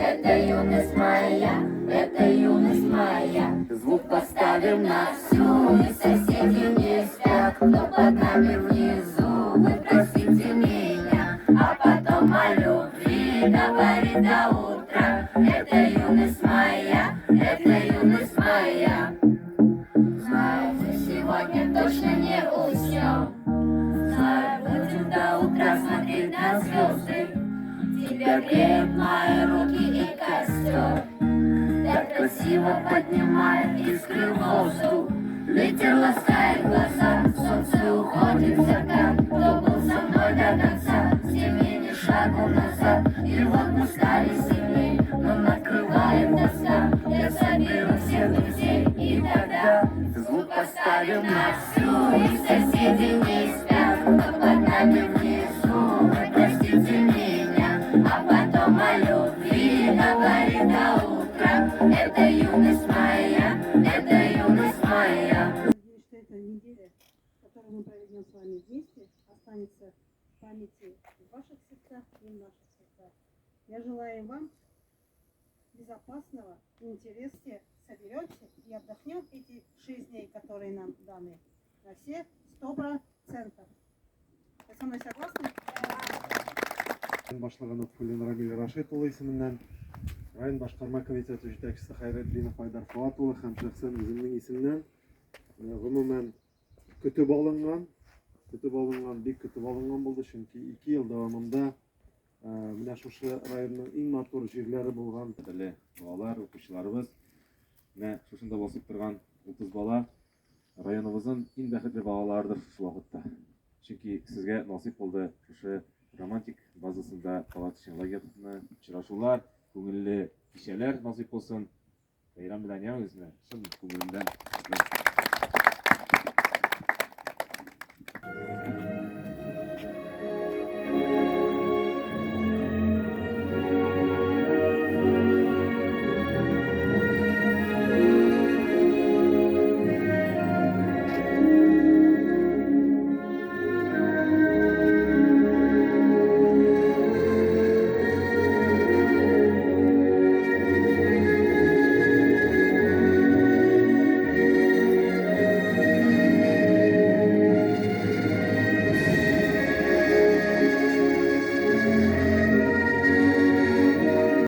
Это юность моя, это юность моя. Звук поставим на всю, и соседи не спят. Кто под нами внизу, вы простите меня. А потом о любви говорит до утра. Это юность моя, это юность моя. Знаю, мы сегодня точно не уснем. Знаю, будем до утра смотреть на звезды. Тебя греют мои руки и костер. Так красиво поднимает искры в воздух. Ветер ласкает глаза, солнце уходит в закат. Кто был со мной до конца, с теми ни шагу назад. И вот мы стали сильней, но накрывает тоска. Я соберу всех друзей, и тогда звук поставим на всю. И соседи не спят, кто под нами внизу. Вы простите меня, а потом о любви говорит до утра. Это юность моя, это юность моя. Надеюсь, что эта неделя, которую мы проведем с вами вместе, останется в памяти в ваших сердцах и в наших сердцах. Я желаю вам безопасного, интересного, соберемся и отдохнем эти 6 дней, которые нам даны, на все 100%. Вы со мной согласны? Башлыгы Нотфуллин Рамил Рашид улы исеменнән, район башкарма комитеты җитәкчесе Хәйретдинов Айдар Фоат улы һәм шәхсән үземнең исемнән, гомумән, көтеп алынган, көтеп алынган, бик көтеп алынган булды, чөнки 2 ел дәвамында менә шушы районның иң матур җирләре булган Кадерле балалар, укучыларыбыз, менә шушында басып торган 30 бала районыбызның иң бәхетле балаларыдыр шушы вакытта. Чөнки сезгә насыйп булды шушы Романтик базасында палаточный лагерьны очрашулар, күңелле кичәләр насыйп булсын. Бәйрәм белән ягез, менә чын күңелемдән.